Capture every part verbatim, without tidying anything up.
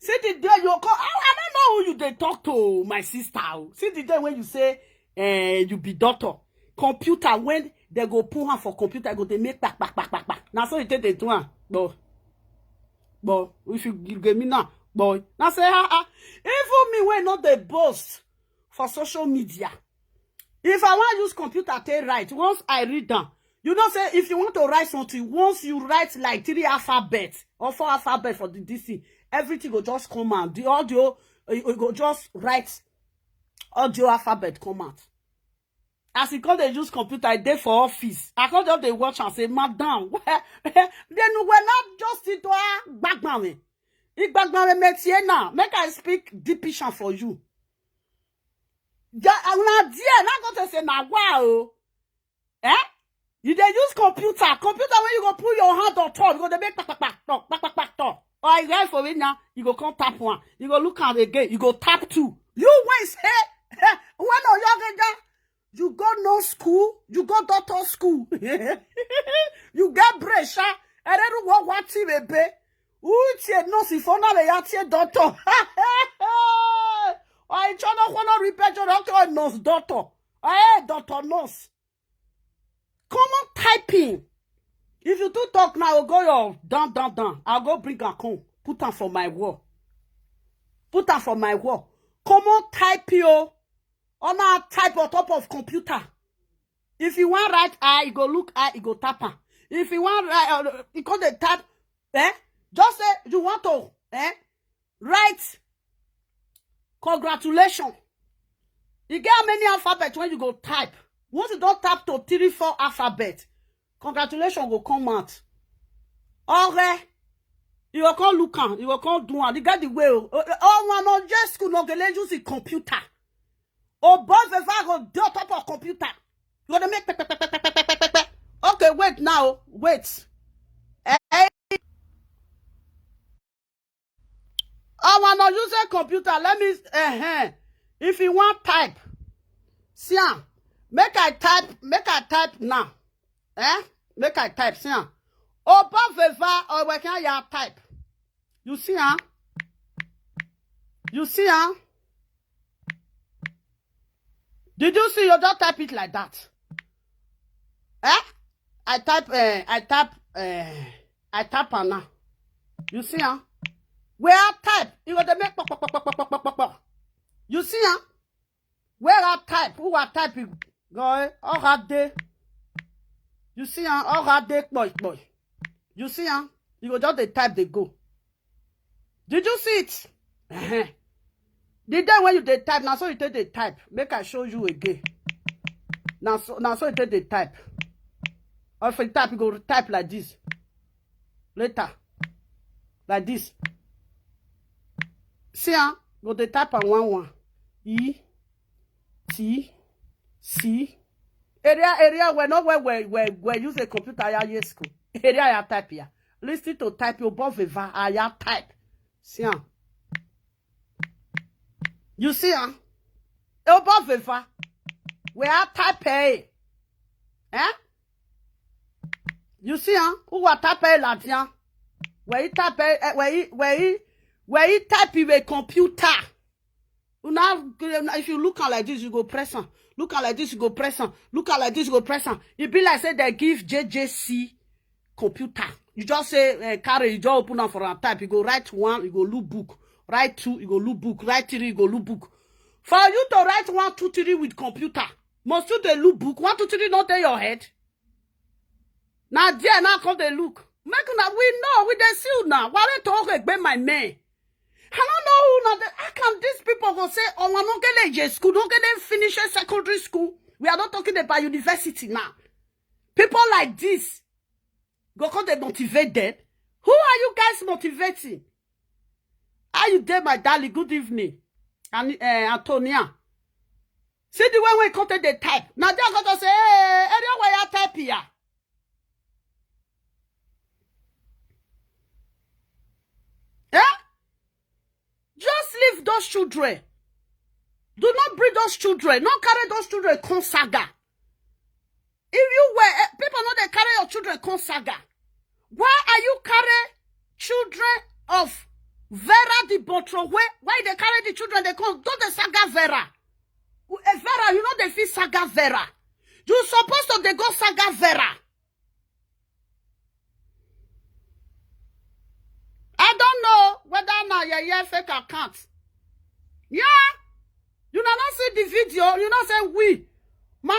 See the day you call, I, I don't know who you dey talk to, my sister. Oh. See the day when you say, eh, you be doctor. Computer, when they go put her for computer, go they make back, back, back, back, back. Now so you take the two one. But, but if you give me now, boy. Now say, ah, ah. Even me when not the boast for social media. If I want use computer take write, once I read down, you know say if you want to write something, once you write like three alphabet or four alphabet for the D C, everything go just come out. The audio, you go just write audio alphabet come out. As you come dey use computer, I dey for office. I come just dey watch and say, madam, then we not just sit there, gbagbanwe. Igbagbanwe metie now. Make I speak deep Pidgin for you. Una there, not going to say, na wow. Eh? You dey use computer. Computer when you go put your hand on top, you go dey make pak, pak, pak, pak, pak, pak, pak, pak. Or I write for it now, you go come tap one. You go look at again, you go tap two. You wait, hey, hey, when are you, you go no school, you go doctor school. You get pressure, and then what, what, baby? Uche nurse if ona le ya tie doctor. Oi, chono kono repair chono ko nurse doctor. Eh, doctor nurse. Common typing. If you do talk now, go your down, down, down. I'll go bring her come. Put her for my wall. Put her for my wall. Common typing. Oh. On our type on top of computer. If you want write I, you go look I, you go tap her. If you want write, uh, you call the tap, eh? Just say you want to, eh? Write congratulations. You get how many alphabets when you go type? Once you don't type to three, four alphabets, congratulations will come out. Okay. You go come look am, you go come do am. You get the way. Oh, oh, oh, one on just school no go let you see computer. Oh, boy, if I go do top of computer. You gonna make pe- pe- pe- pe- pe- pe- pe- pe- pe- pe- Okay, wait now. Wait. Eh, eh. I wanna use a computer. Let me uh-huh. If you want type, see am. Make I type, make I type now. Eh? Make I type, see am. Oba Veva or we can ya type. You see am? You see am? Did you see? You just type it like that. Eh? I type, uh, I type, uh, I type am now. You see am? Where I type, you go to make pop, pop, pop, pop, pop, pop, pop, pop. You see am? Where I type, who I type, you go, eh, all that day. You see am? All that day, boy, boy. You see am? You go just dey type, dey go. Did you see it? Uh-huh. The day when you dey type, now so you take dey type. Make I show you again. Now so, now so you take dey type. Or if you type, you go type like this. Later. Like this. See am? Go dey type am one one. E, T, C. Area, area, we no, we, we, we, we use a computer, ya, yes, school. Area, ya type here. Listen to type, your boy, Veva, I ya type. See am? You see am? Your boy, Veva, we are type, eh? Eh? You see am? Who are type, eh, Latin? Where you type, eh, eh, where you, where you, where you type with a computer? Now, if you look at like this, you go press am. Look at like this, you go press am. Look at like this, you go press am. It be like say they give J J C computer. You just say, eh, carry, you just open am for am type. You go write one, you go look book. Write two, you go look book. Write three, you go look book. For you to write one, two, three with computer, must you dey look book? One, two, three, not dey your head. Now there, now come dey look. Make una, we know, we dey see you now. Why they talk again, my man? I don't know who now. How can these people go say, oh, I don't get a school, don't get them finish a secondary school? We are not talking about university now. People like this, go come dey motivate them. Who are you guys motivating? How you dey, my darling? Good evening. And, eh, Antonia. See the way we come take the type. Now they are going to say, hey, area where you type here. Eh? Just leave those children. Do not bring those children. Not carry those children come saga. If you were, eh, people know they carry your children come saga. Why are you carry children of Vera the botro wey, why they carry the children, they come, don't they saga Vera? Eh, Vera, you know they feel saga Vera. You supposed to they go saga Vera. I don't know whether na yeye fake account. Yeah, you na not see the video. You know say we, ma,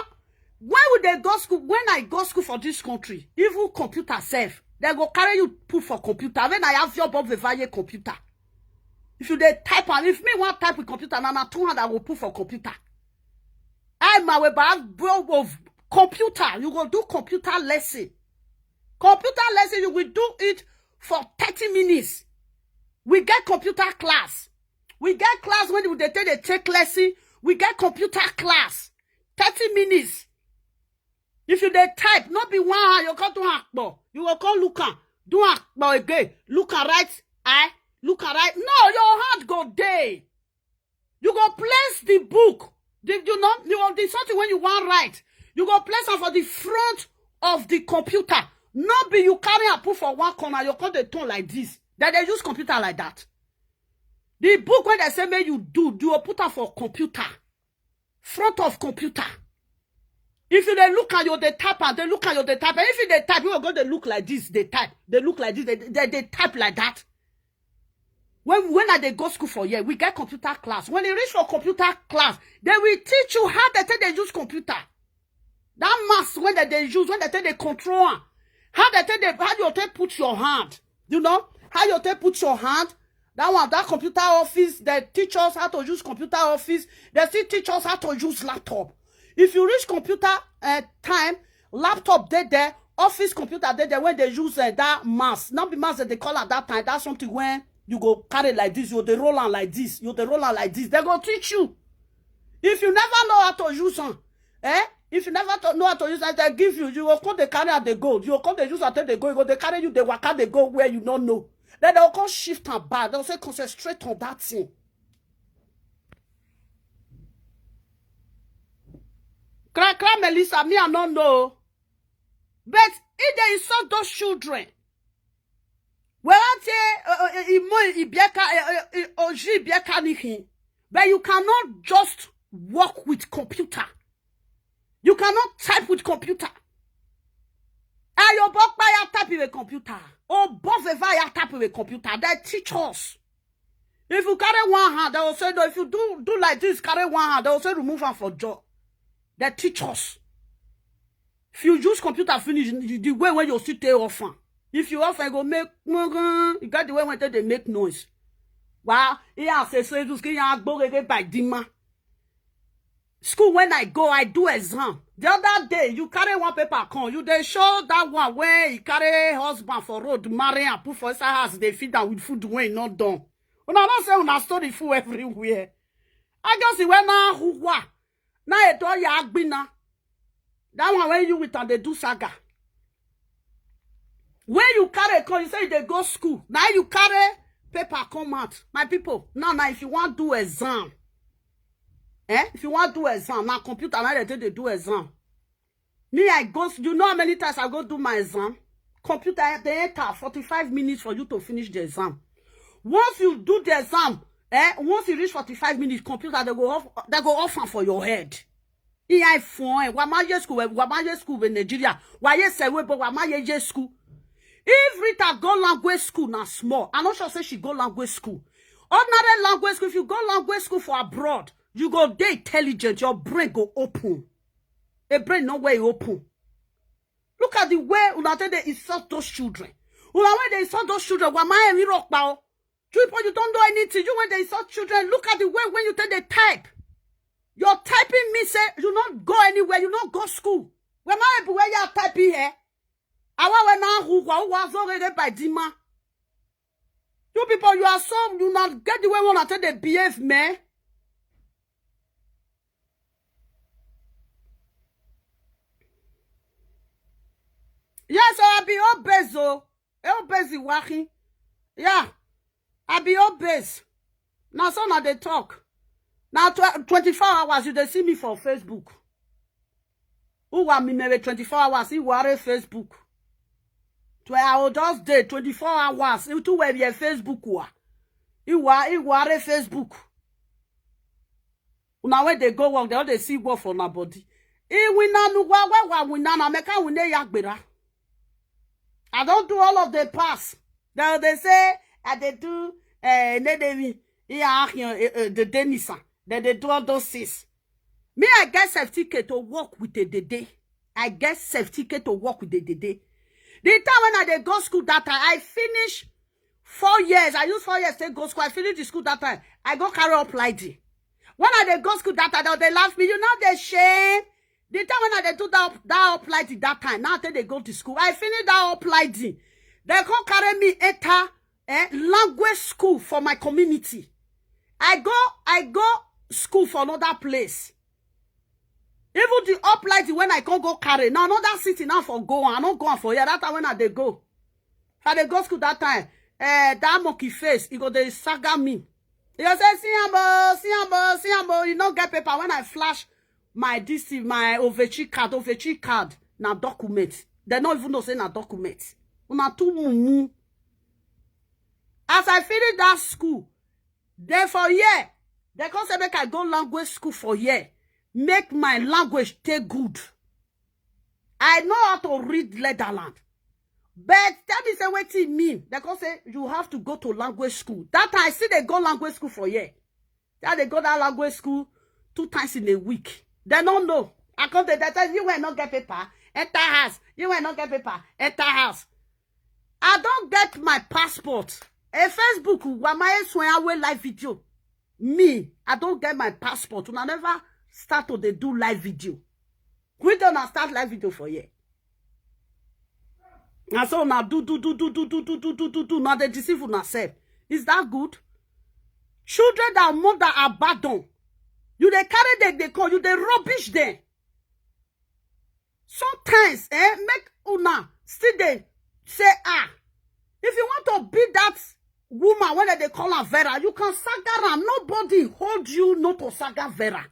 when we dey go school, when I go school for this country, even computer sef, they go carry you put for computer. When I have your Bob Vevaye computer, if you dey type and if me want type with computer, na na two hand I go put for computer. I my way back bro of computer. You go do computer lesson. Computer lesson, you will do it for thirty minutes. We get computer class. We get class when we dey take the take lesson. We get computer class. Thirty minutes. If you dey type, not be one hand, you can't do akpo. You will call look am, do akpo again. Look am right eye, look am right. No, your hand go day. You go place the book. The, you know, you want the something when you want write. You go place am for the front of the computer. Not be you carry and put for one corner, you come the tone like this. That they use computer like that. The book when they say make you do, you go put am for computer. Front of computer. If you dey look at your dey type and dey look at your dey type, and if you dey type, you go dey look like this, dey type, dey look like this, they, they, they type like that. When when I dey go school for here, we get computer class. When they reach for computer class, they will teach you how they take they use computer. That mask when they, they use, when they take they control am, how they take they, how you take put your hand, you know, how you take put your hand. That one, that computer office, they teach us how to use computer office. They still teach us how to use laptop. If you reach computer uh, time, laptop dey there, office computer dey there when they use uh, that mask. Not be mask that they call at that time. That's something when you go carry like this, you dey roll am like this, you dey roll am like this. They go teach you. If you never know how to use am, eh? If you never to know how to use am, they give you, you go come dey carry am dey go. You go come dey use am take dey go. You go dey carry you dey waka dey go where you no know. Then they go come shift am back. They go say concentrate on that thing. Cry, cry, Melissa, me I no know. But if they insult those children, well, I say, uh, uh, uh, Imo Ibieka, uh, uh, uh, Oji Ibieka Nihin, but you cannot just work with computer. You cannot type with computer. Ayobokpa ya type with a computer. Oboveva ya type with a computer. They teach us. If you carry one hand, they will say, no, if you do do like this, carry one hand, they will say, remove am for jaw. They teach us. If you use computer finish, you- the way when you sit there often. If you often go make, you got the way when they make noise. Wow, he has a say, just can you go by Dima. School when I go, I do exam. The other day, you carry one paper come. You they show that one where he carry husband for road, marry and put for inside house, they feed am with food when not done. Una not say una story full everywhere. I just see when na who wa. Na e do ya agbina. That one when you with and they do saga. When you carry come, you say they go school. Now you carry paper come out. My people, now now if you want do exam, eh? If you want do exam, now computer now they take they do exam. Me, I go, you know how many times I go do my exam? Computer, they enter forty-five minutes for you to finish the exam. Once you do the exam, eh, once you reach forty-five minutes, computer, they go off, they go off am for your head. E I phone, eh, wa ma ye school, eh, wa ma ye school in Nigeria, wa ye say we, but wa ma ye ye school. If Rita go language school na small, I not sure say she go language school. Ordinary language school, if you go language school for abroad, you go dey intelligent, your brain go open. A brain no way open. Look at the way una take dey insult those children. Una when they insult those children, wa ma emi rock pa o. You people, you don't do anything. You when they insult children, look at the way when you take the type. Your typing me say you not go anywhere, you not go school. Where my people where you are typing here? Awa we na who wa wa so re by Dima. You people, you are so you not get the way when I take the behave, man. Yes, I be obese o. Obese walking. Yeah, I be obese. Now so now they talk. Now tw- twenty-four hours you they see me for Facebook. Who want me maybe twenty-four hours? He worry Facebook. Tw- I will just day twenty-four hours. You too well your Facebook wa. Iwa, iwa re Facebook. Una wey dey go work, they all dey see work for una body. Iwina nugwa wa wa wina na meka wine ya gbera. I don do all of the pass. They dey say I dey do eh nedemi. Iya ahia eh, eh, the denisa. They dey do all those things. Me, I get certificate to work with the dede. I get certificate to work with the dede. The time when I dey go school that time, I finish four years. I use four years to go school. I finish the school that time. I go carry up like the. When I dey go school that time, they laugh me. You know they shame. The time when I dey do that up, that up like the that time. Now they dey go to school. I finish that up like the. They come carry me enter eh, language school for my community. I go, I go school for another place. Even the up like the when I can't go carry. Now another city now for go. I don't go for here. That time when I dey go. I dey go school that time. Eh, that monkey face, he go dey saga me. He go say, see am, oh, see am, oh, see am, oh. You no get paper. When I flash my this thing, my Ovechi card, Ovechi card, na document. They no even know say na document. Una too mumu. As I finish that school, then for year, they come say make I go language school for year. Make my language take good. I know how to read Leatherland. But tell me say wetin e mean. They come say you have to go to language school. That time I still dey go language school for year. That they go that language school two times in a week. They don't know. I come dey tell you wey no get paper, enter house. You wey no get paper, enter house. I don't get my passport. A Facebook, wamaye swear away live video. Me, I don't get my passport. Una never start to dey do live video. We don't start live video for here. And so now do do do do do do do do do do do now they deceive una self. Is that good? Children that mother abandon, you dey carry them, they call you, they rubbish them. Sometimes, eh, make una still dey say, ah, if you want to be that woman when they call her Vera, you can saga am. Nobody hold you not to saga Vera.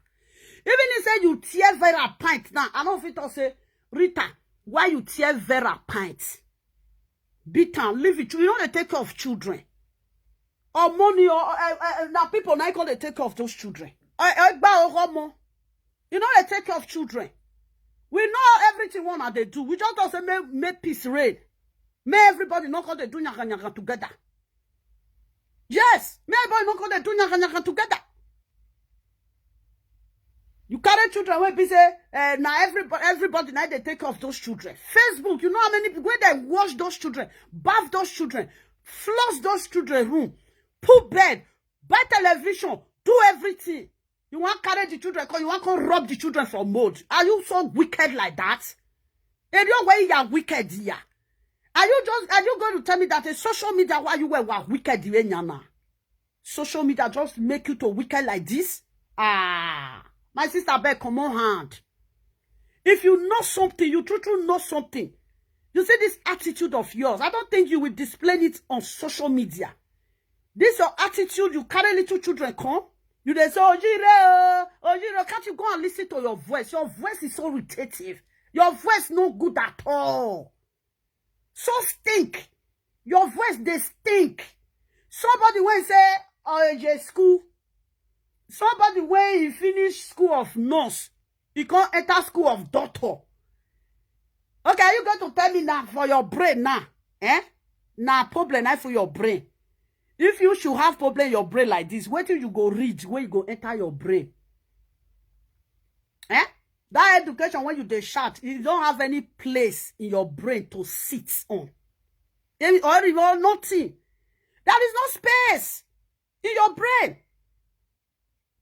Even if say you tear Vera pint now, I don't fit to say, Rita, why you tear Vera pint? Beat am, leave it. You know they take care of children. Or money, or uh, uh, now people now call they take care of those children. Uh, uh, gba owó ọmọ. You know they take care of children. We know everything one they do. We just don't say make, make peace reign. May everybody not call they do nyaga nyaga together. Yes, may everybody not call they do nyaga nyaga together. You carry children wey be say uh, now everybody everybody now they take care of those children. Facebook, you know how many people when they wash those children, bath those children, floss those children room, put bed, buy television, do everything. You want carry the children, come, you want come rob the children for mode. Are you so wicked like that? Eri owe you are wicked here. Are you just are you going to tell me that a social media why you were, were wicked the way now? Social media just make you to wicked like this? Ah, my sister, beg, come on hand. If you know something, you true true know something. You see this attitude of yours. I don't think you will display it on social media. This your attitude, you carry little children come. You they say, Ojire, oh, Ojire, can't you go and listen to your voice? Your voice is so irritative. Your voice no good at all. So stink. Your voice they stink. Somebody when say, oh, J school. Somebody when he finish school of nurse, he can't enter school of doctor. Okay, are you going to tell me now for your brain now? Eh? Now problem now for your brain. If you should have problem in your brain like this, wait till you go read where you go enter your brain. Eh? That education when you they shout, you don't have any place in your brain to sit on. Any- Or even nothing. There is no space in your brain.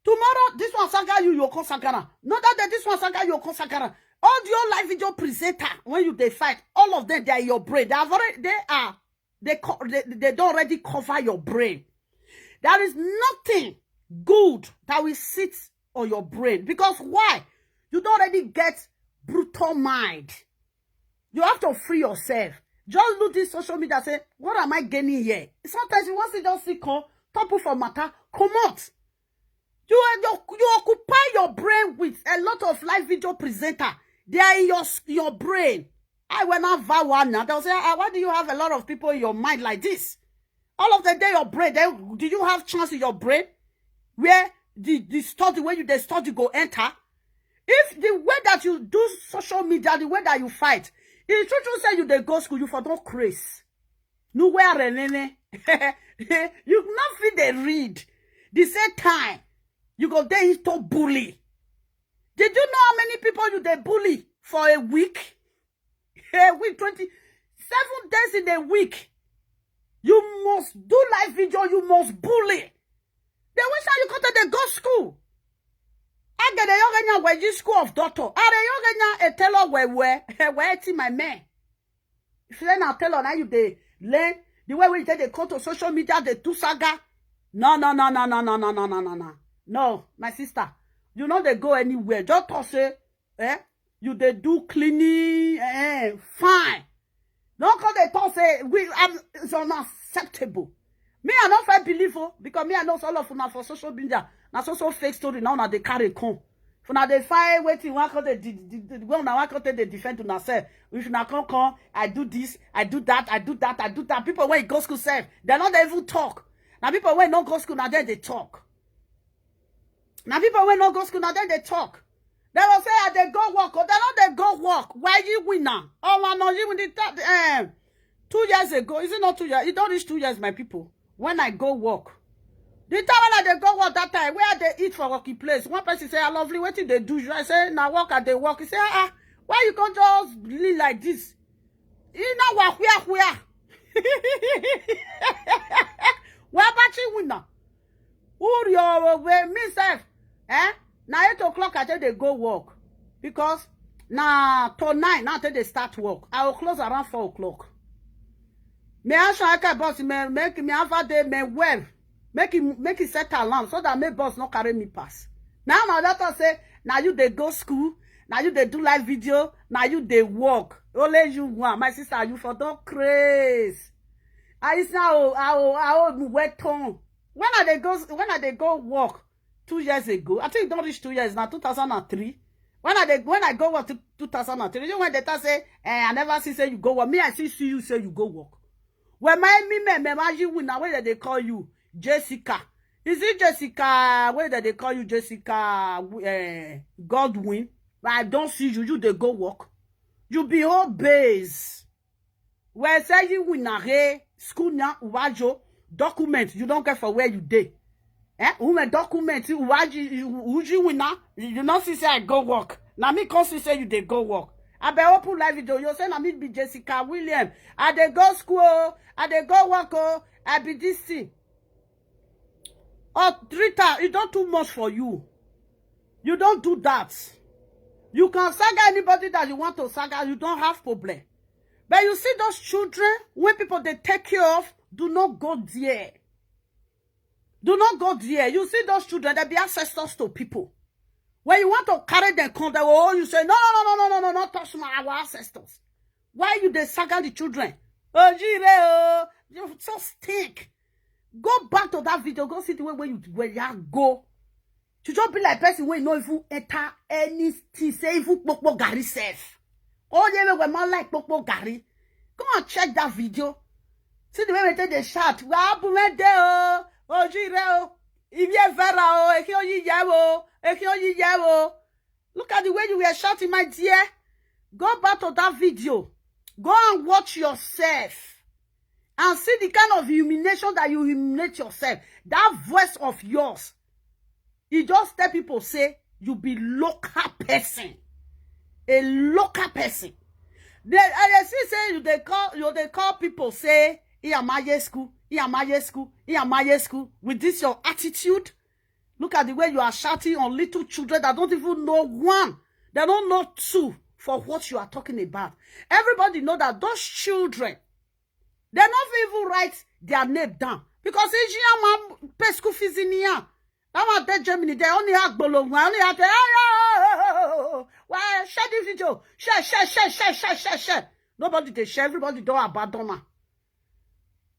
Tomorrow, this one saga you, you come saga am. Another day, this one saga you, come saga am. All the old live video presenter, when you they fight, all of them they are in your brain. They have already, they are, they co- they, they don't already cover your brain. There is nothing good that will sit on your brain because why? You don't already get brutal mind. You have to free yourself. Just look this social media. Say, what am I gaining here? Sometimes you want to just sit come, topple for matter, come out. You are you, you occupy your brain with a lot of live video presenter. They are in your s- your brain. I will not vow one now. They'll say, ah, why do you have a lot of people in your mind like this? All of them dey your brain. Then do you have chance in your brain where the, the study, where you dey study go enter? If the way that you do social media, the way that you fight, e true true say you dey go school, you for don craze. No where renene. You not fit dey read. The same time, you go dey into bully. Did you know how many people you dey bully for a week? A week, twenty, seven days in a week. You must do live video, you must bully. They wish how you come to the go school. Agede yogenya weji school of doctor. Are yogenya etelo wewe. Where ti my man? If you learn and tell on how you dey learn, the way we take dey come to social media, dey do saga. No, no, no, no, no, no, no, no, no, no, no. No, my sister, you no dey go anywhere. Just talk say, eh, you dey do cleaning, eh, fine. No come dey talk say we, um, it's unacceptable. Me, I no fit believe o, because me, I know all of una for social media. Na so so fake story now una dey carry come. If una dey find wetin una come dey de-, de-, de-, wey una wan come take dey defend una sef. If una come come, I do this, I do that, I do that, I do that. People wey go school sef, dem no dey even talk. Na people wey no go school, na dem dey talk. Na people wey no go school, na dem dey talk. Dem go say, "I dey go work o." Dem no dey go work. Why you win now? Oh, I know you win the third, um, two years ago. Is it not two years? E don reach two years, my people. When I go work, the time when I dey go work that time, where I dey eat for working place, one person say, "Ah, lovely, wetin dey do you?" I say, "Na work I dey work." He say, "Ah, ah, why you come just lean like this? You know what, where, where?" Where about you win now? Uri owe me sef, eh? Na eight o'clock I take dey go work, because na to nine now I take dey start work. I will close around four o'clock. Me action aka boss, me make me have a day, me well. Make him, make him set alarm so that my boss no carry me pass. Now my daughter say, "Now you dey go school, now you dey do live video, now you dey work. Only you one." My sister, you for don craze. I is now, I, I, I, I, when I dey go, when I dey go work two years ago, I think e don reach two years now, two thousand and three. When I dey, when I go work to two thousand and three, you know when they tell say, "Eh, I never see say you go work." Me, I see, see you say you go work. When my, me, me, me, my, you win now, where they call you? Jessica. Is it Jessica? Where they call you Jessica, eh, Godwin? I don't see you. You dey go work. You be home base. Where say you win a hey, school now, uwajo, document you don't get for where you dey. Eh? Who me document you, uwaji, uji win now? You not see say I go work. Now me come see say you dey go work. I be open live video. You say na me be Jessica William. I dey go school. I dey go work. Oh, I be this thing. Oh, Rita, e don too much for you. You don't do that. You can saga anybody that you want to saga. You don't have problem. But you see those children, when people they take care of, do not go there. Do not go there. You see those children, they be ancestors to people. When you want to carry them, come there, oh, you say, "No, no, no, no, no, no, no, not touch my, our ancestors." Why you dey saga the children? Ojire o, you so stink. Go back to that video. Go see the way where you, where you go. You just be like person wey no even enter anything. Say even popo garri sef. Oh yeah, we man like popo garri. Go and check that video. See the way we take dey shout. "Wa abumede o, ojire o, ibi evera o, eki oyi yawo, eki oyi yawo." Look at the way you were shouting, my dear. Go back to that video. Go and watch yourself and see the kind of humiliation that you humiliate yourself. That voice of yours, e just tell people say you be local person, a local person. They, I dey see say you dey call, you dey call people say, "Iyamaye school, Iyamaye school, Iyamaye school." With this your attitude, look at the way you are shouting on little children that don't even know one, they don't know two for what you are talking about. Everybody know that those children, they not even write their name down because Asian man pay school fees in here. That one dey Germany, they only have bologna, only have the, "Why share the video? Share, share, share, share, share, share, share." Nobody dey share, everybody don abandon am.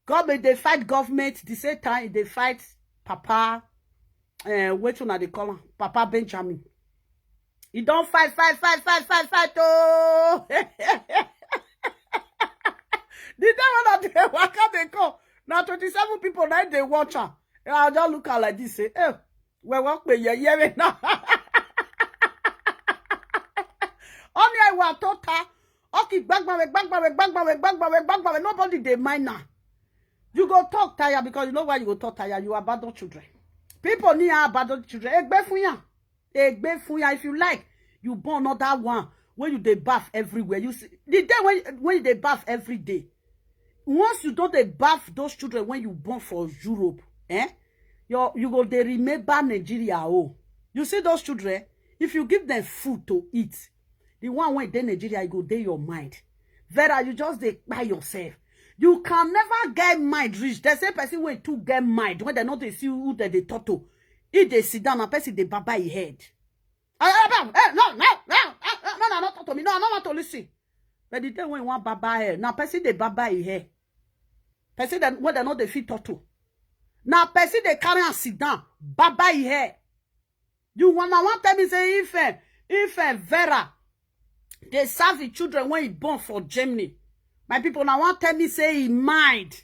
Government dey fight government, the same time they fight Papa, eh, wetin una dey call am? Papa Benjamin. E don fight, fight, fight, fight, fight, fight. Oh. The day when I dey waka dey come, Now twenty-seven people now they watch her. I just look at like this, say, "Eh, we work with you, yeah, now." Only I want to talk. Okay, bang, bang, bang, bang, bang, bang, bang, bang, bang, bang, bang, bang. Nobody they mind now. You go talk tire because you know why you go talk tire. You abandon children. People need abandon children. Egbe funya. Egbe funya. If you like, you born another one. When you they bath everywhere. You see, the day when, when you they bath every day. Once you don't they bath those children when you born for Europe, eh? You, you go they remember Nigeria. Oh, you see those children? If you give them food to eat, the one when they Nigeria, you go there your mind. Vera, you just they by yourself. You can never get mind rich. They say person when to get mind when they not they see who they, they talk to. If they sit down, a person they baba your head. Ah, ah, ah, eh, no, no, no, ah, ah, no, no, not talk to me. No, I don't want to listen. But the day when you want baba hair, now person they baba your hair. Person that when they know they fit talk to. Now person they carry and sit down, baba your hair. You wanna want tell me say if eh, if eh, Vera they serve the children when he born for Germany. My people now want tell me say he mind.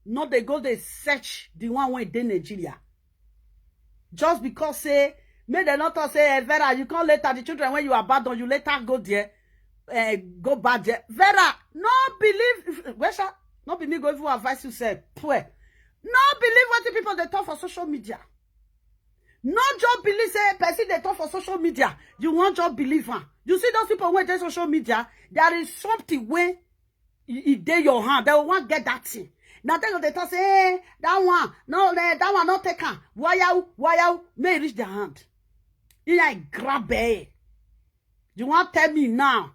No, they go they search the one when they Nigeria. Just because say, may they not talk say, "Eh, Vera, you can't later the children when you abandon, you later go there, eh, go back there." Vera, no believe. Where shall not be me go even advise you say, poor. No believe what the people they talk for social media. No just believe say person they talk for social media. You want just believe her. You see those people when they social media, there is something where it, it dey your hand. They want get that thing. Now they go they talk say, "Eh, that one, no, eh, that one not take am. Why you, why you may reach their hand?" He like grab it. You want tell me now?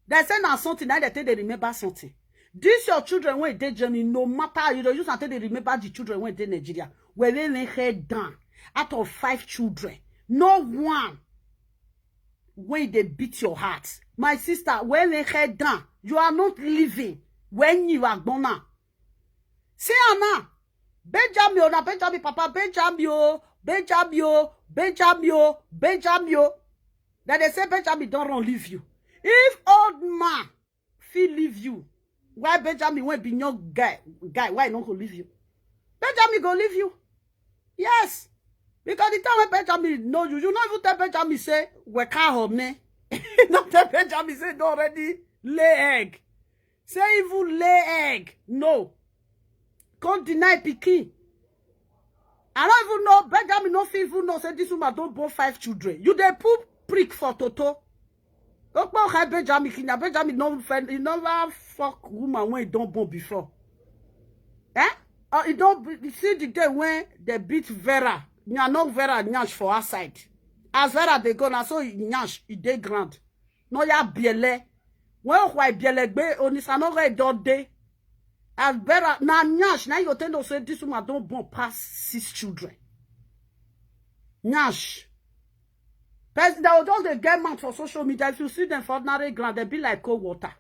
They say now something now they take they remember something. This your children when they journey, no matter how you don't use until they remember the children when they Nigeria. Where they lay head down out of five children, no one when they beat your heart. My sister, when they head down, you are not living when you are gonna. See Anna, Benjamin, oh, na Benjamin, Papa, Benjamin, oh, Benjamin, oh, Benjamin, oh, Benjamin, oh. Then they say Benjamin don't run leave you. If old man feel leave you, why Benjamin when be young guy, guy, why not go leave you? Benjamin go leave you. Yes. Because the time when Benjamin know you, you not even tell Benjamin say, "We can't hold me." Not tell Benjamin say, "Don't already lay egg." Say even lay egg. No. Come deny pikin. I don't even know. Benjamin no fit even know say this woman don't born five children. You dey poop prick for Toto. Don't born high Benjamin Kenya. Benjamin no friend. He never fuck woman when he don't born before. Eh? Uh, he don't be- see the day when they beat Vera. Nya no Vera nyash for her side. As Vera they go now, so he nyash, he dey ground. No ya biele. When why biele gbe onisa no get don day. As Vera na nyash, now you tend to say this woman don't born past six children. Nyash. Person that will just dey get mouth for social media. If you see them for ordinary ground, they be like cold water.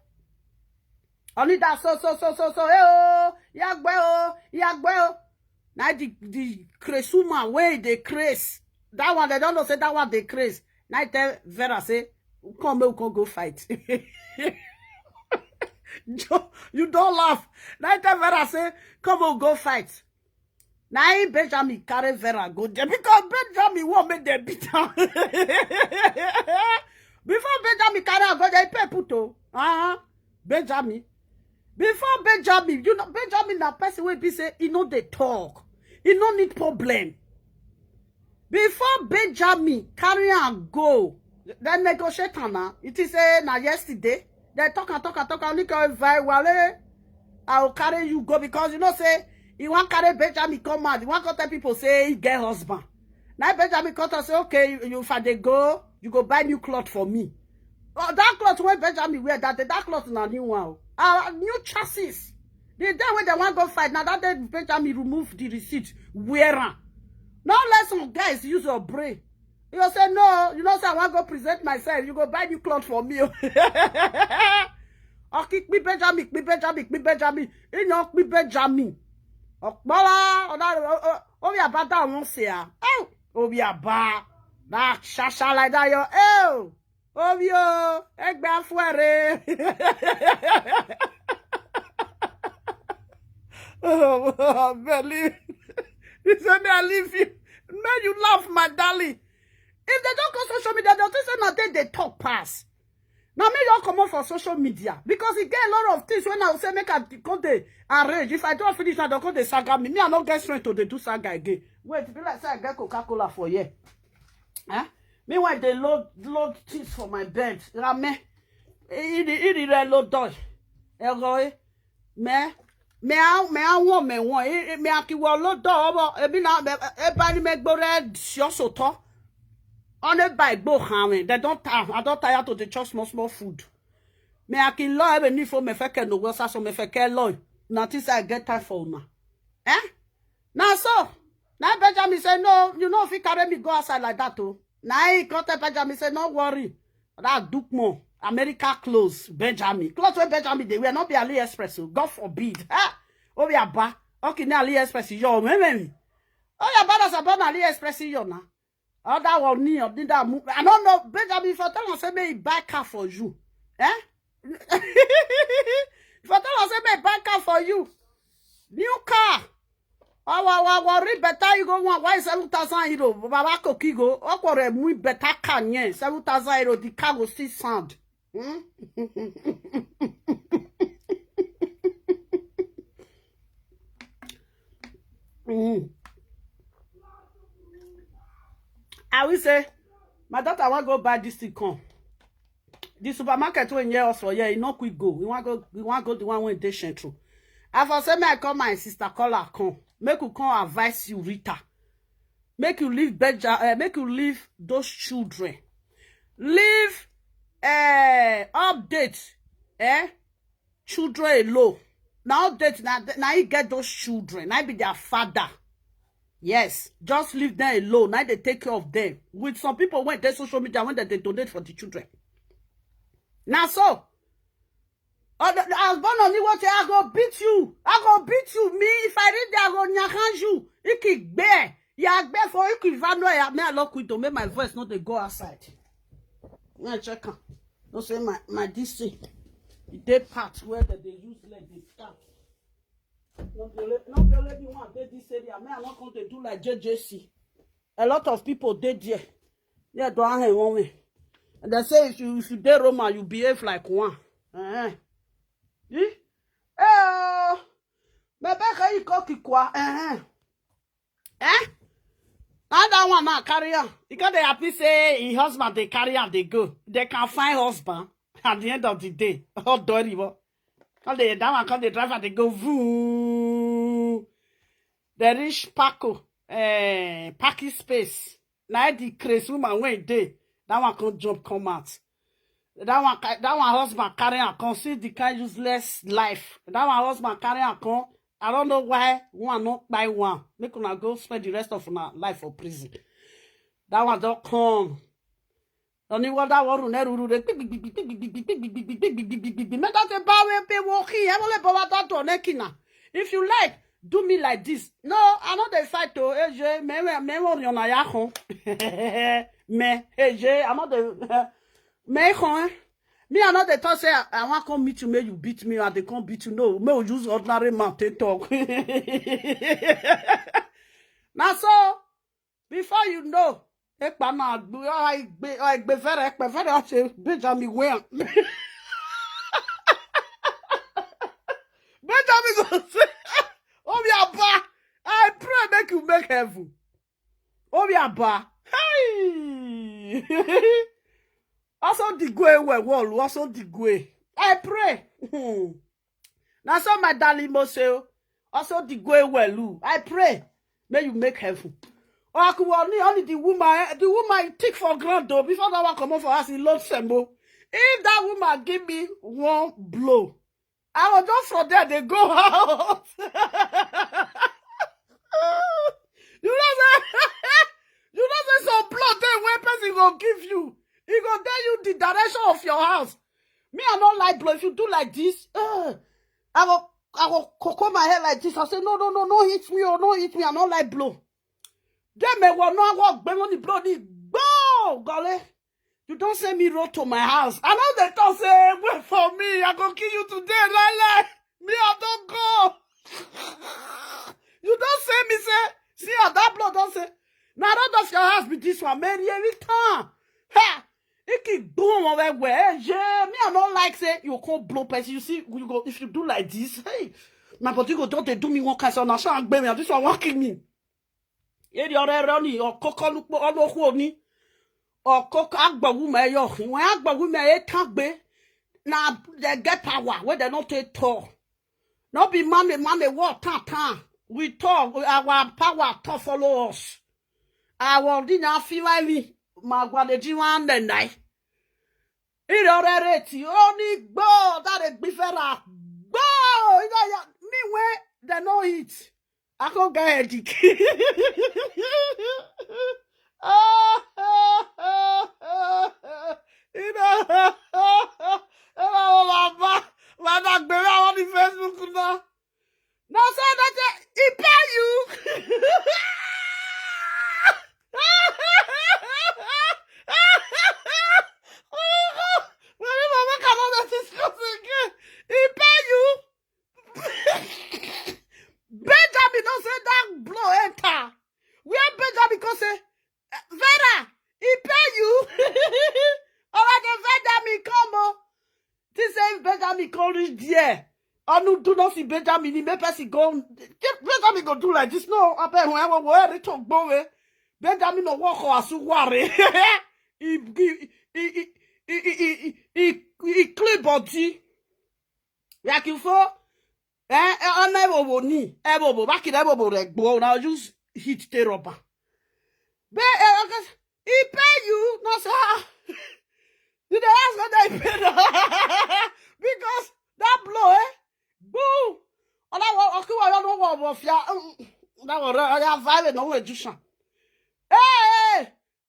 Only that so so so so so eh oh, yagbe oh, yagbe oh. Now the the craze woman where they craze. That one they don't know say that one they craze. Now I tell Vera say, "Come, we can go fight." You don't laugh. Now I tell Vera say, "Come, we go fight." Now him Benjamin carry Vera go there because Benjamin won't make them beat am. Before Benjamin carry am go there, he pay put o. Uh-huh. Benjamin. Before Benjamin, you know, Benjamin na person wey be say he no dey talk. He no need problem. Before Benjamin carry am go, then negotiate am na. It is say na yesterday. They talk and talk and talk and look at very well. Eh? I will carry you go because you know say he wan carry Benjamin come out. He wan come tell people say he get husband. Now Benjamin come talk say, "Okay, you, you if I dey go, you go buy new cloth for me." Oh, that cloth wey Benjamin wear that day, that cloth na new one. Oh. Uh, new chassis. The day when they wan go fight, now that day Benjamin remove the receipt, wear am. Now let some guys use your brain. You say, "No, you know say I wan go present myself. You go buy new cloth for me." Oh. Okay, kpi Benjamin, kpi Benjamin, kpi Benjamin. You know, kpi Benjamin. Okpala, oh, that, oh, oh, oh, we about that one say, ah. Oh, oh, we about that shasha like that, yo. Oh, oh, yo, egbe afuere. Oh, believe. He said, "Me, I leave you." Man, you laugh, my darling. If they don't go social media, they'll say nothing they talk pass. Now me don't come up for social media because e get a lot of things when I say make I come dey arrange. If I don't finish, I don't come dey saga me. Me, I no get strength to dey do saga again. Wait, be like say I get Coca-Cola for here. Huh? Meanwhile, they load load things for my bed. Rame. Iri iri re load doy. Ego eh. Me me a me a won me won. E- e- Me a ki wo load doy obo. Ebi na e- e- e ba ni me gbo red shoso to. On e ba igbo han me. They don't tire. I don't tire to dey chop small small food. Me a ki lo ebe ni fo me fe ke no wo sa so me fe ke lo. Na this I get time for una. Eh? Na so. Na Benjamin say no, you no fit carry me go outside like that o. Na he come tell Benjamin say no worry. That Dukmo, America clothes, Benjamin. Clothes wey Benjamin dey wear, no be AliExpress o. God forbid. Ha! Obi aba. Okay, na AliExpress yo, me me. Oh, your brothers are born AliExpress yo na. Other one ni of that move. I don't know. Benjamin, if I tell am say make he buy car for you, eh? If I tell am say make he buy car for you, new car. Wa wa wa wa ri better you go one. Why seven thousand euro? Baba Koki go. Okwore mu better car yen. Seven thousand euro. The car go still sound. Hmm? Mm. I will say, my daughter want go buy this thing come. The supermarket when near us for here, he no quick go. We want go, we want go the one when they central. I for say, may I call my sister, call her come. Make we come advise you, Rita. Make you leave Benja, uh, make you leave those children. Leave uh, update, eh? Children alone. Now update, now, now you get those children. Now be their father. Yes, just leave them alone. Now they take care of them. With some people when they social media, when they, they donate for the children. Now so, oh, the, the, as born on you, what I go beat you. I go beat you. Me, if I read there, I go nyakan you. Iki bear. Ya bear for iki vano ya. Me, I lock window. Make my voice not they go outside. Me, I check am. No say my, my this thing. The day part where that they use like they start. No be only, no be only the one dey this area. Me, I not going to do like J J C. A lot of people dey there. Yeah, do I have one way? And they say if you if you dey Roma, you behave like one. Eh? Eh? Eh? Me be ka you cook kwa. Eh? Eh? Now that one now carry am. You can't dey happy say his husband they carry am they go. They can find husband at the end of the day. Oh, don't even. Come dey that one come dey drive am dey go voo. They reach Paco, eh, parking space. Now the crazy woman when dey that one come jump come out. That one ca- that one husband carry am come see the kind useless life. That one husband carry am come. I don't know why one not buy one. Make una go spend the rest of una life for prison. That one don't come. Oni wada waru ne ruru re. Make that the power pe wo ki e wole bo wa ta to ne kina. If you like, do me like this. No, I no dey fight o. Eje, me me me wo riona ya kon. Me, eje, I no dey me kon. Me I no dey talk say I, I wan come meet you, make you beat me, I dey come beat you. No, me we use ordinary mouth take talk. Na so before you know, ekpa na agbe egbe egbe fere ekpe fere o se Benjamin wear. Benjamin go say, "Obiaba, I pray make you make heaven." Obiaba, hey. Also the go well wall, also the go. I pray. Hmm. Now so my darling Mose, also the go well. Ooh. I pray. May you make heaven. Or I could only only the woman, eh, the woman you take for granted though. Before that one come up for us, he loves Sembo. If that woman give me one blow, I will just from there they go out. You know say you know say some blow dey wey person go give you. He go tell you the direction of your house. Me, I no like blow. If you do like this, uh, I go I go cocoa my head like this. I say no no no no hit me or no hit me. I no like blow. Then me will not walk when the blow the go gole. You don't send me road to my house. I know they talk say wait for me. I go kill you today. Lie lie. Me I don't go. You don't say me say, see how that blood don't say. Now that does your house be this one, Mary every time. Ha! Iki gbon wọn wẹ wẹ ye. Me, I don't like say you can't blow person. You see, you go if you do like this, hey, my body go don't they do me one kind so now so I'm me. This one won't kill me. Eri ọrẹ rẹ ni ọkọkọ lupo ọlọkọ ni ọkọkọ agbọwu mẹ yọ ìwọ̀n agbọwu mẹ ẹ tán gbé na they get power wey they no take tall. No be man a man a war tan tan. We tall, our power to follow us. Our dinner feel like me. My gwadeji one the night. Iri ọrẹ rẹ ti ó ní gbọ́ that a gbifẹ́ra gbọ́. Me wey they no eat. I can't get headache. You know, you know, Baba, Baba, gbé wá on the Facebook now. No say that he pay you. Well, Baba cannot discuss again. He pay you. Benjamin don't say that blow enter. Where Benjamin come say, "Eh, Vera, he pay you." All right, then Benjamin come. Oh. This say if Benjamin come reach there. Onu do not see Benjamin. He make person go. Benjamin go do like this. No, I bet whoever where it talk boy. Benjamin no walk or asuware. He he he he he he he he he clean body. Like you for eh eh on evobo ni evobo back in evobo rẹ gbọ na use heat te rubber. Be eh okay, he pay you no say ah. You dey ask whether he pay na because that blow eh boom. Ọlọ́wọ́ ọkíwọ̀ yọ ló wọ̀ ọ̀bọ̀ fìá. Ọlọ́wọ́ rẹ ọ̀yà vibe náà wọ̀ ẹ̀jú sàn. Hey,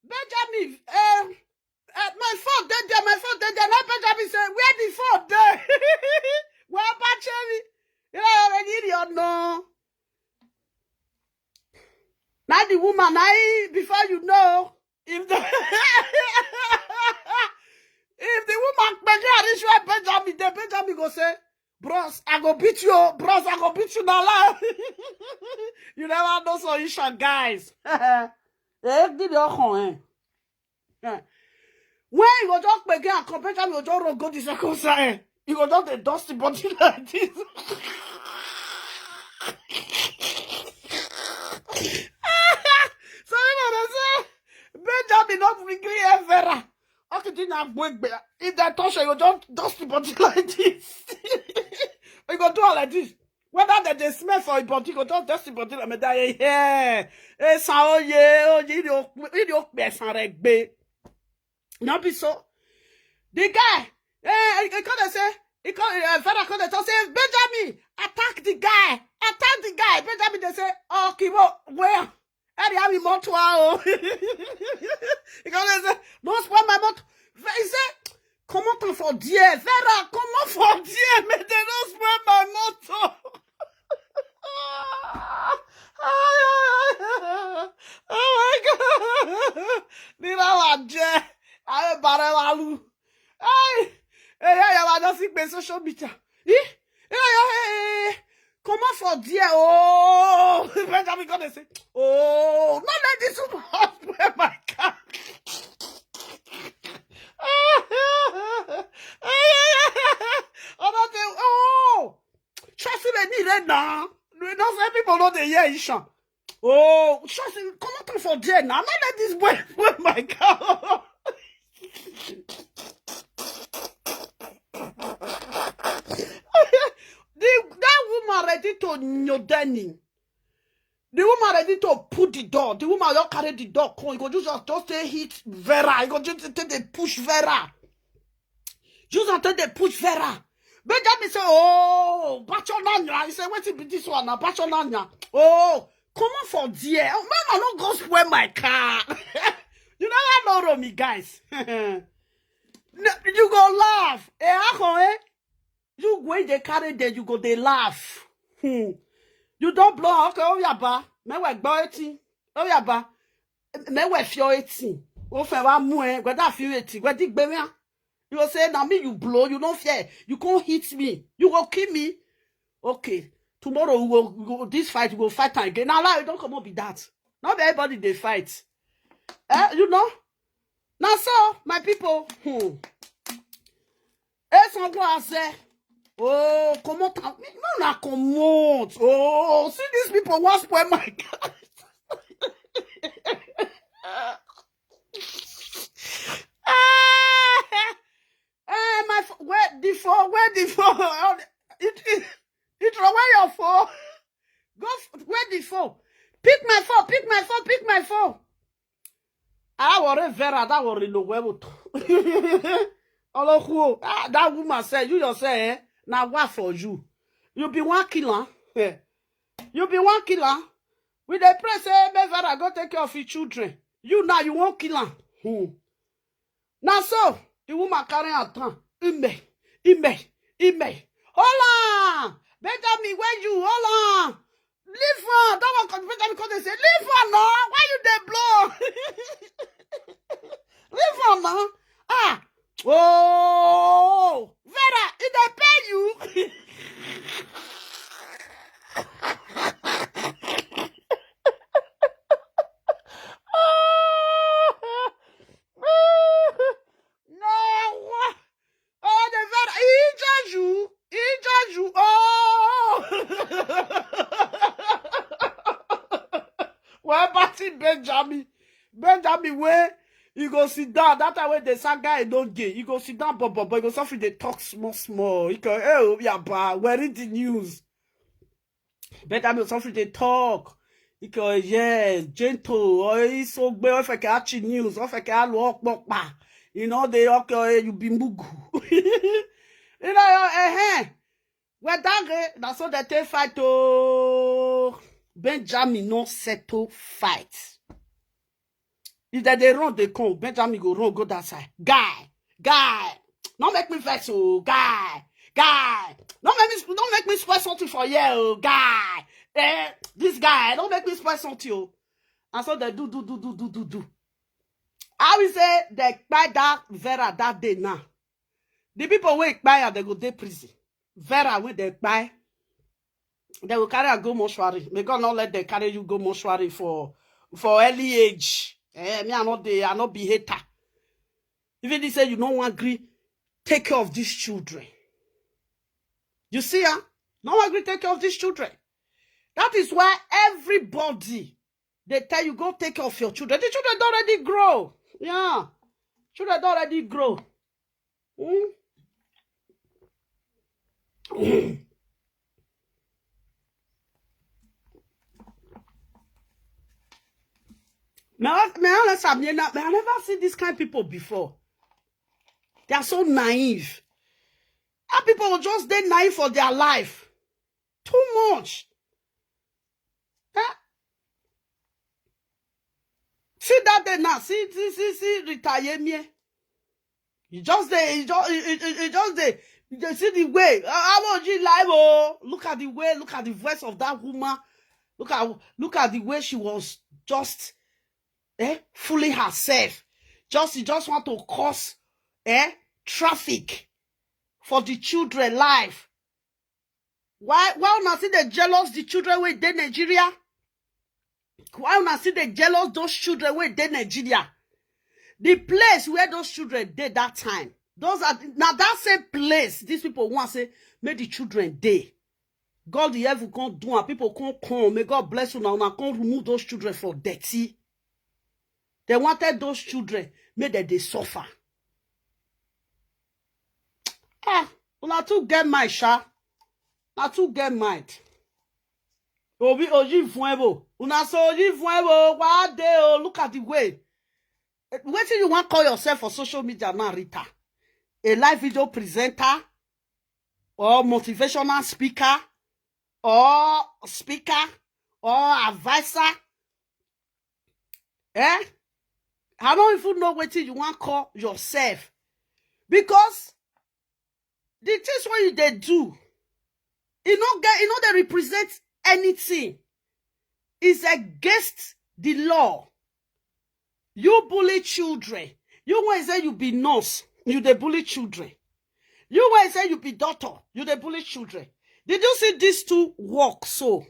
Benjamin, eh, eh, my phone dey there, my phone dey there. Now Benjamin say, where the phone dey? Where Bachemi? You know, I need your no. Now the woman, I before you know, if the if the woman begin reach where Benjamin, then Benjamin go say, bros, I go beat you, oh. Bros, I go beat you now. You never know so you shall guys. Eh, give your home, eh. Eh. When you go just begin and compare time, you just roll go the second side. You go just dey dust the body like this. So you know they say Benjamin not gree hear Vera. Okay, didn't have wig. If they touch you, you go just dust the body like this. You go do all like this. Whether they dey smell for your body, you go just dust the body like me. That yeah, eh, sa oye oye, you dey you dey open ẹ̀sán rẹ gbé. No be so. The guy, eh, he come dey say, he come, eh, Vera come dey talk say, Benjamin, attack the guy, attack the guy. Benjamin dey say, oh, Kibo, where? Eri ami moto o. He come dey say, don't spoil my motor. He say, comot am for there, Vera, comot for there, make they no spoil my motor. Oh my God. Nira wa je. Aye bare wa lu. Hey, hey, yeah, yeah, I just see social media. Eh? Hey, hey, hey, hey. Comot for there. Oh, Benjamin come dey say, oh, no let this woman spoil my car. Ọmọ tẹ oh, trust me, need it now. No say people no dey hear Ishan. Oh, trust me, comot am for there now. No let this boy spoil my car. The that woman ready to nyodeni. The woman ready to put the door. The woman just carry the door come. You go just just say hit Vera. You go just take dey push Vera. Just take dey push Vera. Benjamin say, oh, Bachelor Nanya. He say, wetin be this one na Bachelor Nanya? Oh, comot for there. Oh, mama no go spoil my car. You never know me, guys. No, you go laugh. Eh, how come, eh? You go dey carry there, you go dey laugh. Hmm. You don blow, okay, oh yeah, ba. Me we gbọ́ etí. Oh yeah, ba. Me we fio etí. O fe wa mu e, we da fio etí, we di gbe mi. You go say, na me you blow, you no fear. You can't hit me. You go kill me. Okay. Tomorrow we go, we go this fight, we go fight am again. Na lie, you don come up be that. Not everybody dey fight. Eh, you know? Now so, my people, hmm. Hey, some go and say, oh, come on, me, no, na come out. Oh, see these people want spoil my car. Ah, eh, my phone, where the phone, where the phone? It, it, it away your phone. Go f- where the phone? Pick my phone, pick my phone, pick my phone. I worry Vera, that worry no well. Olokuo, ah, that woman said, you just say, eh? Now what for you? You be one killer. Eh? You be one killer. We dey pray say make Vera go take care of his children. You now you won't kill her. Hmm. Now so the woman carry her tongue. Ime, ime, ime. Hold on, Benjamin, where you? Hold on. Leave her. That one come Benjamin come dey say, leave her now. Why you dey blow? Leave her now. Ah. Oh, Vera, e dey pay you. No. Oh, the Vera, he injure you. He injure you. Oh. Well, party Benjamin. Benjamin, where you go sit down. That time when the sad guy don't gay, you go sit down, but but but you go suffer the talk small small. You go, oh, yeah, but where is the news? Benjamin suffer the talk. Because yes, gentle or he so gbe off a catchy news, off a car walk back pa. You know they okay, you be mugu. You know, eh, eh. Well, that day, that's what they take fight to Benjamin no settle fight. If they dey run, they come. Benjamin go run, go that side. Guy, guy, don't make me vex, oh, guy, guy. Don't make me, don't make me spoil something for you, oh, guy. Eh, this guy, don't make me spoil something, oh. And so they do, do, do, do, do, do, do. I will say they kpai that Vera that day now. The people wey kpai am, they go dey prison. Vera wey they kpai, they will carry am go mortuary. May God not let them carry you go mortuary for for early age. Eh, me, I not dey, I not be hater. Even they say you no wan gree take care of these children. You see, huh? No wan gree take care of these children. That is why everybody they tell you go take care of your children. The children don't already grow. Yeah, children don't already grow. Hmm? May I, may I honest am, you know, may I never see this kind of people before. They are so naive. How people will just dey naive for their life. Too much. Eh? See that day now. See, see, see, see, Rita Yemie. You just dey, you just, you, you, you just dey, you dey see the way. Ah, how would you live? Oh, look at the way, look at the voice of that woman. Look at, look at the way she was just, eh, fooling herself. Just, she just want to cause, eh, traffic for the children life. Why, why una still dey jealous the children wey dey Nigeria? Why una still dey jealous those children wey dey Nigeria? The place where those children dey that time, those are now that same place. These people want say make the children dey. God, the heaven can't do, and people can't come. May God bless you now. Now can't remove those children for dirty. They wanted those children, make them they suffer. Ah, una too get mind, sha. Una too get mind. Obi oji fuebo. Una so oji fuebo. Why dey? Oh, look at the way. Eh, wetin you wan call yourself for social media now, Rita? A live video presenter, or motivational speaker, or speaker, or advisor? Eh? I don't even know wetin you wan call yourself, because the things wey you dey do, e no get, e no dey represent anything. It's against the law. You bully children. You wey say you be nurse, you dey bully children. You wey say you be doctor, you dey bully children. Did you see these two work so?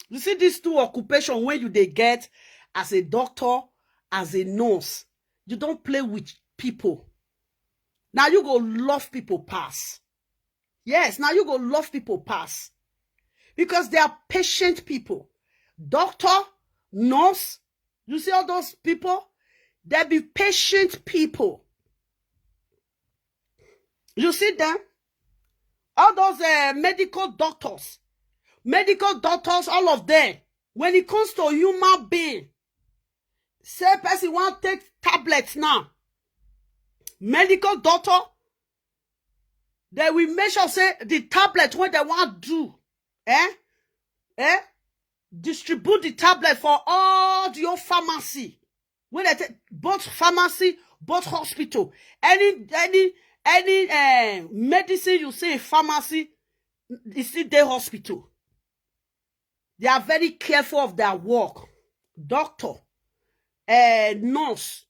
You see these two occupation when you dey get as a doctor, as a nurse, you don't play with people. Now you go love people pass. Yes, now you go love people pass. Because they are patient people. Doctor, nurse, you see all those people? They be patient people. You see them? All those uh, medical doctors, medical doctors, all of them, when it comes to human being, say person want take tablets now. Medical doctor, they will make sure say the tablet when they want do, eh? Eh? Distribute the tablet for all the old pharmacy. When they take both pharmacy, both hospital, any any any uh, medicine you see in pharmacy, you see the hospital. They are very careful of their work. Doctor, uh, nurse,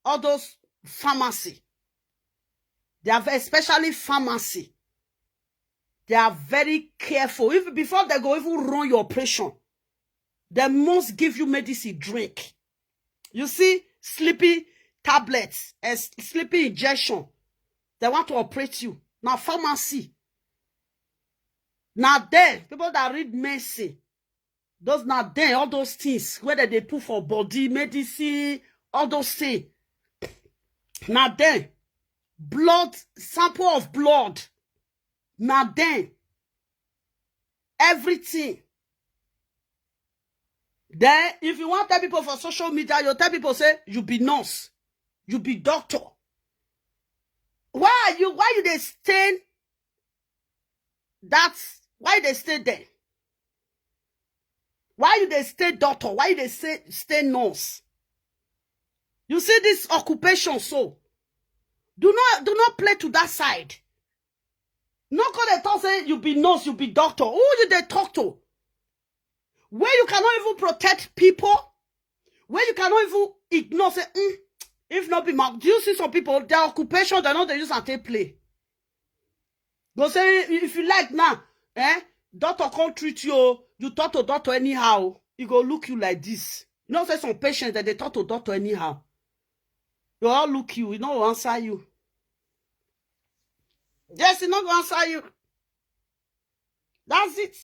all those pharmacy. They are ve- especially pharmacy. They are very careful. Even before they go even run your operation, they must give you medicine drink. You see, sleeping tablets, uh, sleeping injection. They want to operate you. Now pharmacy. Now then, people that read medicine, those now then, all those things, whether they put for body, medicine, all those things. Now then, blood, sample of blood. Now then, everything. Then, if you want tell people for social media, you tell people say you be nurse, you be doctor. Why are you? Why you dey stain that? Why you dey stay there? Why you dey stay doctor? Why you dey stay stay nurse? You see this occupation so. Do not do not play to that side. No call the talk say you be nurse, you be doctor. Who you dey talk to? Where you cannot even protect people, where you cannot even ignore say, "Mm, if not be my," do you see some people, their occupation, they no dey use and take play. Go say if you like now, eh? Doctor come treat you, oh, you talk to doctor anyhow, he go look you like this. You know say some patients that they talk to doctor anyhow. They all look you, he no go answer you. Yes, he no go answer you. That's it.